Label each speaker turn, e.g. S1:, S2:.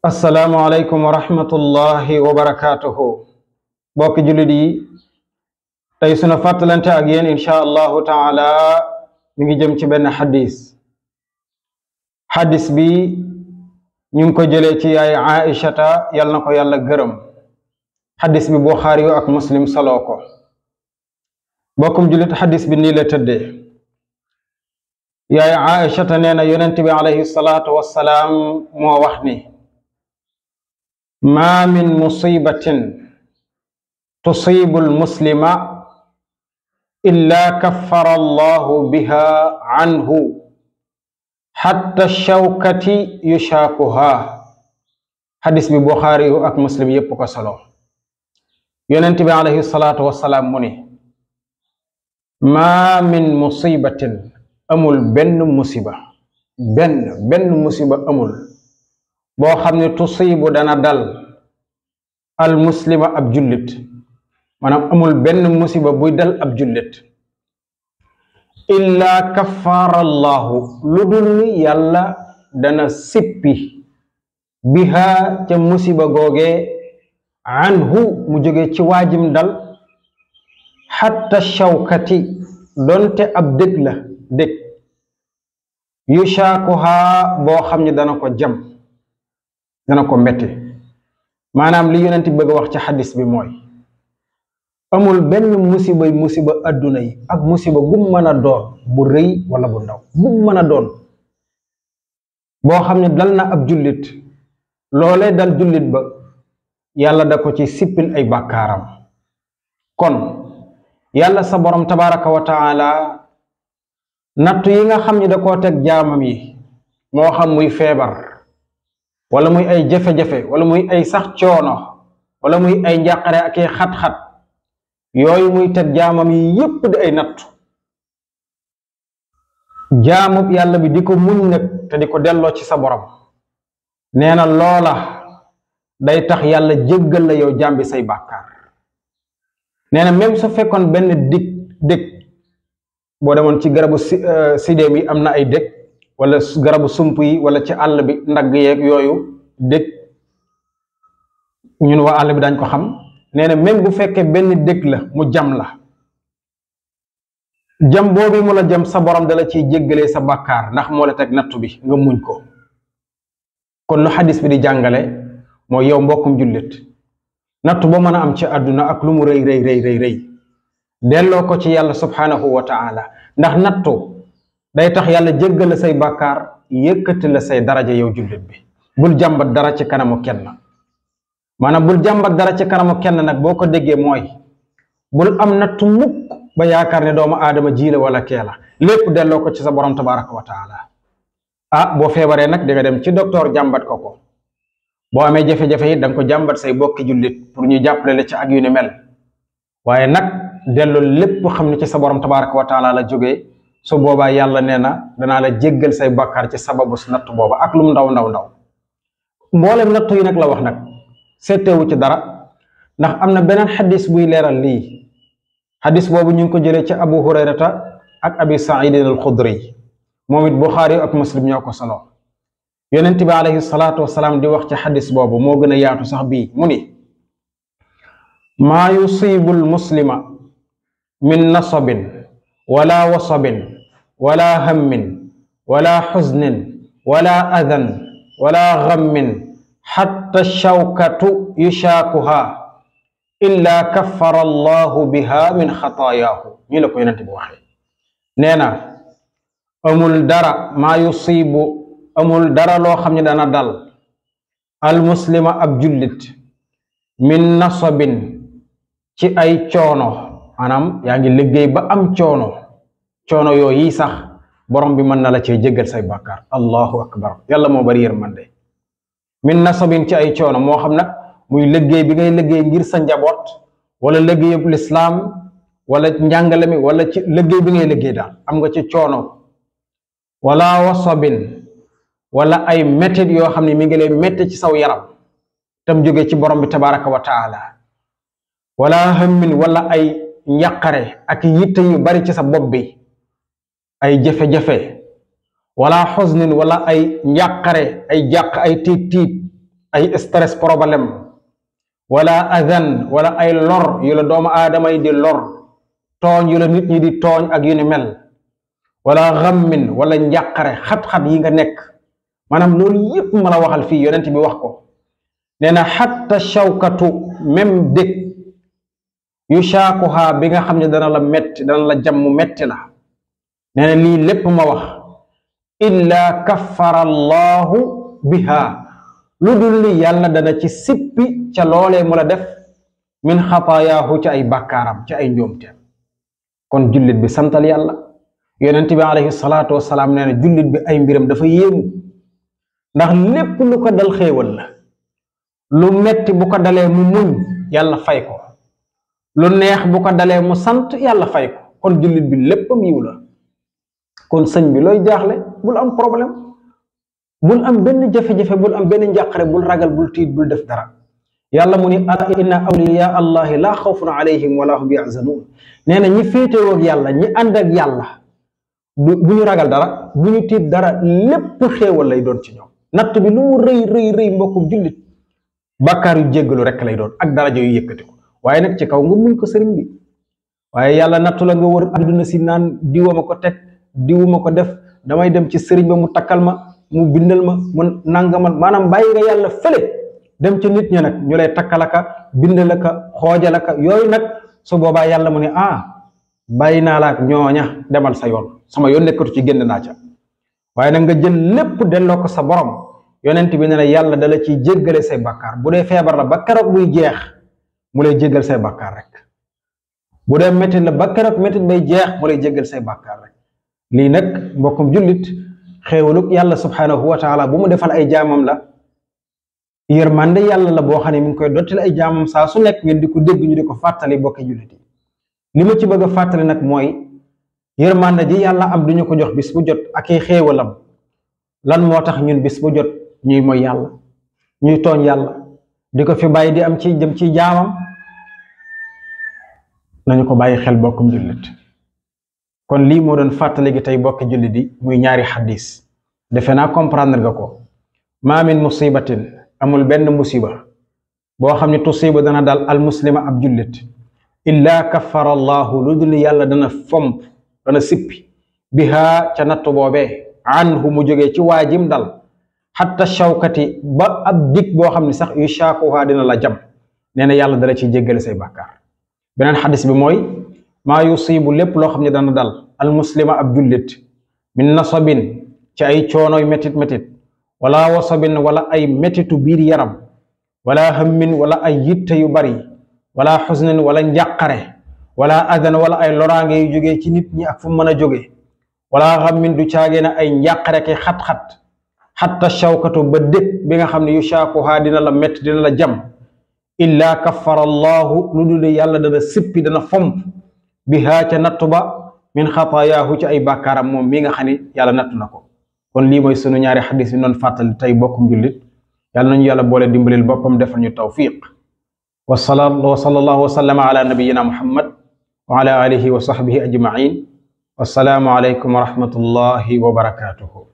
S1: assalaamu aleykum wa rahmatullahi wa barakaatuhu bokki jullit yi tey sunu fàttalante ak yéen insha allahu taala mi ngi jëm ci benn xadis bi ñu ngi ko jëlee ci yaay Aïchata yal na ko yàlla gërëm xadis bi Buxaari yu ak Muslim soloo ko bokkum jullit xadis bi nii la tëddee yaay Aïchata nee na yonent bi alayhi salaatu wassalaam moo wax ni ma min musibatin tusibu almuslima illa kaffara allahu biha anhu xatta shawkati yushaakuha xadis bi Buxaari yu ak Muslim yépp ko solo yonent bi alayhi salaatu wassalaam mu ni ma min musibatin amul benn musiba amul boo xam ne tusibu dana dal al muslima ab jullit maanaam amul benn musiba buy dal ab jullit illa kaffara allahu lu dul ni yàlla dana sippi biha ca musiba googee anhu mu jóge ci waajim dal xatta shawkati donte ab dëg la dëg yushaakuha boo xam ne dana ko jam dana ko metti maanaam li yonent bëgg a wax ci xadis bi mooy amul benn musiba adduna yi ak musiba gum mën a doon bu rëy wala bu ndaw gum mën a doon boo xam ne dal na ab jullit loolee dal jullit ba yàlla da ko ci sippil ay bàkkaaram kon yàlla sa borom tabaraka wa taala nattu yi nga xam ne da koo teg jaamam yi moo xam muy feebar wala muy ay jafe-jafe wala muy ay sax coono wala muy ay njàqare ak ay xat-xat yooyu muy teg jaamam yi yépp di ay nattu jaamub yàlla bi di ko muñ nag te di ko delloo ci sa borom nee na loola day tax yàlla jéggal la yow jàmbi say bàkkaar nee na même su fekkoon benn dëkk boo demoon ci garabu sidéem yi am na ay dëkk wala garabu sump yi wala ci àll bi ndagg yeeg yooyu dëkk ñun waa àll bi dañ ko xam nee na même bu fekkee benn dëkk la mu jam la jam boobu mu la jam sa borom dala ciy jéggalee sa bàkkaar ndax moo la teg nattu bi nga muñ ko kon lu xadis bi di jàngale mooy yow mbokkum jullit nattu boo mën a am ci àdduna ak lu mu rëy delloo ko ci yàlla subhanahu wa taala ndax nattu day tax yàlla jéggal say bàkkaar yëkkati la say daraja yow jullit bi bul jàmbat dara ci kanamu kenn maanaam bul jàmbat dara ci kanamu kenn nag boo ko déggee mooy bul am nattu mukk ba yaakaar ne doomu aadama ji la wala kee la lépp delloo ko ci sa borom tabaraka wa taala boo feebaree nag di nga dem ci docteur jàmbat ko boo amee jafe-jafe yi danga ko jàmbat say bokki jullit pour ñu jàppale la ci ak yu ni mel waaye nag delloo lépp xam ne ci sa borom tabaraka wa taala la jógee su boobaa yàlla nee na danaa la jéggal say bàkkaar ci sababu si natt booba ak lum ndaw mboolem nattu yi nag la wax nag seetewu ci dara ndax am na beneen xadis buy leeral lii xadis boobu ñu ngi ko jëlee ci abu hurayrata ak abi saidin al xudri moom it buxaari ak muslim ñoo ko solo yonent bi alayhi salaatu wasalaam di wax ci xadis boobu moo gën a yaatu sax bii mu ni maa yusibu al muslima min nasabin wala wasabin wala hammin wala xusnin wala adan wala gammin xatta shawkatu yushaakuha illa kaffara allahu biha min xataayaahu ñi la ko yonent bi waxee nee na amul dara loo xam ne dana dal almuslima ab jullit min nasabin ci ay coono maanaam yaa ngi liggéey ba am coono yooyu sax borom bi mën na la cee jéggal say bàkkaar allahu akbar yàlla moo bari yërmande min nasabin ci ay coono moo xam nag muy liggéey bi ngay liggéey ngir sa njaboot wala liggéeyub lislaam wala njàngale mi wala ci liggéey bi ngay liggéey daal am nga ci coono wala wasabin wala ay mettit yoo xam ne mi ngi lay metti ci saw yaram tam jóge ci borom bi tabaraka wa taala wala hammin wala ay njàqare ak yitte yu bari ci sa bopp bi ay jafe-jafe wala xusnin wala ay njàqare ay jàq ay tiit ay stress problème wala adan wala ay lor yu la doomu aadama yi di lor tooñ yu la nit ñi di tooñ ak yu ni mel wala xammin wala njàqare xat-xat yi nga nekk maanaam loolu yépp ma la waxal fii yonent bi wax ko nee na xatta shawkatu même dég yu shaakuha bi nga xam ne dana la metti dana la jam mu metti la nee na lii lépp ma wax illa kaffara allahu biha lu dul li yàlla dana ci sippi ca loolee mu la def min xataayaahu ci ay bàkkaaram ci ay njuumteem kon jullit bi santal yàlla yonent bi alayhi salaatu wasalaam nee na jullit bi ay mbiram dafa yéemu ndax lépp lu ko dal xéewal la lu metti bu ko dalee mu muñ yàlla fay ko lu neex bu ko dalee mu sant yàlla fay ko kon jullit bi léppam yiw la kon sëñ bi looy jaaxle bul am problème bul am benn jafe-jafe bul am benn njàqare bul ragal bul tiit bul def dara yàlla mu ni ala inna awliya allahi laa xawfun alayhim wala hum yaxzanuun nee na ñi féetewoo ak yàlla ñi ànd ak yàlla bu ñu ragal dara bu ñu tiit dara lépp xéewal lay doon ci ñoom natt bi lu mu rëy rëy rëy mbokkum jullit bàkkaar yu jéggalu rekk lay doon ak daraja yu yëkkati ko waaye nag ci kaw nga muñ ko sëriñ bi waaye yàlla nattu la nga wër àdduna si naan diwuma ko teg diwuma ko def damay dem ci sëriñ ba mu takkal ma mu bindal ma mu nangamal maanaam bàyyi nga yàlla fële dem ci nit ñi nag ñu lay takkalaka bindalaka xoojalaka yooyu nag su boobaa yàlla mu ne bàyyi naa la ak ñooña demal sa yoon sama yoon nekkatu ci génn naa ca waaye nag nga jël lépp delloo ko sa borom yonent bi ne la yàlla dala ciy jéggale say bàkkaar bu dee feebar la ba keroog buy jeex mu lay jéggal say bàkkaar rek bu dee métit la ba keroog métit bay jeex mu lay jéggal say bàkkaar rek lii nag mbokkum jullit xéewalug yàlla subhanahu wa taala bu mu defal ay jaamam la yërmande yàlla la boo xam ne mi ngi koy dottil ay jaamam saa su nekk ngeen di ko dégg ñu di ko fàttali bokki jullit yi li ma ci bëgg a fàttali nag mooy yërmande ji yàlla am duñu ko jox bis bu jot ak ay xéewalam lan moo tax ñun bis bu jot ñuy mooy yàlla ñuy tooñ yàlla di ko fi bàyyi di am ci jëm ci jaamam nañu ko bàyyi xel bokkum jullit kon lii moo doon fàttali gi tey bokki jullit yi muy ñaari xadis defe naa comprendre nga ko maa min musibatin amul benn musiba boo xam ne tusiba dana dal al muslima ab jullit illa kaffara allahu lu dul yàlla dana fomp dana sippi biha ca nattu boobee anhu mu jógee ci waajim dal xatta shawkati ba ab dig boo xam ne sax yu shaakuha dina la jam nee na yàlla dala ciy jéggale say bàkkaar beneen xadis bi mooy maa yusibu lépp loo xam ne dana dal al muslima ab jullit min nasabin ci ay coonoy métit wala wasabin wala ay métitu biir yaram wala hammin wala ay yitte yu bari wala xusnin wala njàqare wala adan wala ay loraange yu jógee ci nit ñi ak fu mën a jóge wala xammin du caagee na ay njàqare ki xat-xat xatta shawkatu ba dëkk bi nga xam ne yu shaakuha dina la métti dina la jam illa kaffara allahu lu dul yàlla dana sippi dana fomp biha ca nattu ba min xataayaahu ci ay bàkkaaram moom mi nga xam ne yàlla nattu na ko kon lii mooy sunu ñaari xadis yi noonu fàttali tey bokkum jullit yàlla nañu yàlla boole dimbalil boppam defal ñu tawfiq wa sallallahu wa sallama ala nabiyina muhammad wa ala alihi wa sahbihi ajmain wassalaamu alaykum wa rahmatullahi wa barakatuhu